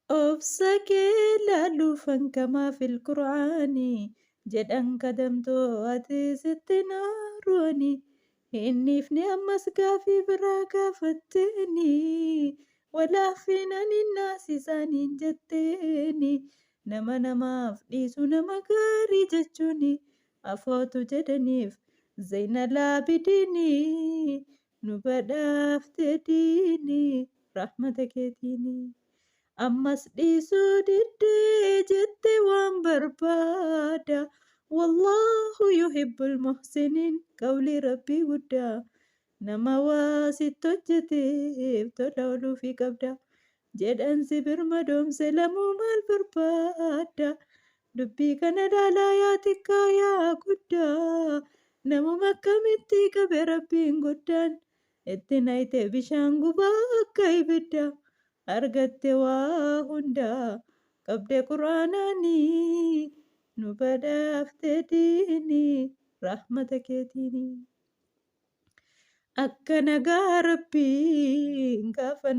Obsa kee laaluufan kamaa fil qur'aani jedhan kadamtoo ati sitti naaruani hin dhiifne ammas gaafii biraa gaafatteeni walaafiin ani naas isaaniin jetteeni nama namaaf dhiisu nama gaarii jechuuni afootu jedhaniif Zeynalaabidiini nu badhaafte diini rahmata keetiini. Ammas dhiisuu diddee jette waan barbaada. Wallaahu yuhibbul muhsiniin qawlii rabbii guddaa. Nama waa sitti hojjeteef tola ooluufii qabda. Jedhan si birmadoomse lamuu maal barbaadda? Dubbii kana laalaa yaa xiqqaa yaa guddaa. Namuma akkamitti qabe rabbiin guddaan. Itti nayte bishaan gubaa akka ibidda. Argatte waa hundaa qabde qur'aanaanii. Nu badhaafte diinii rahmata keetiinii. Akka nagaa rabbiin gaafa.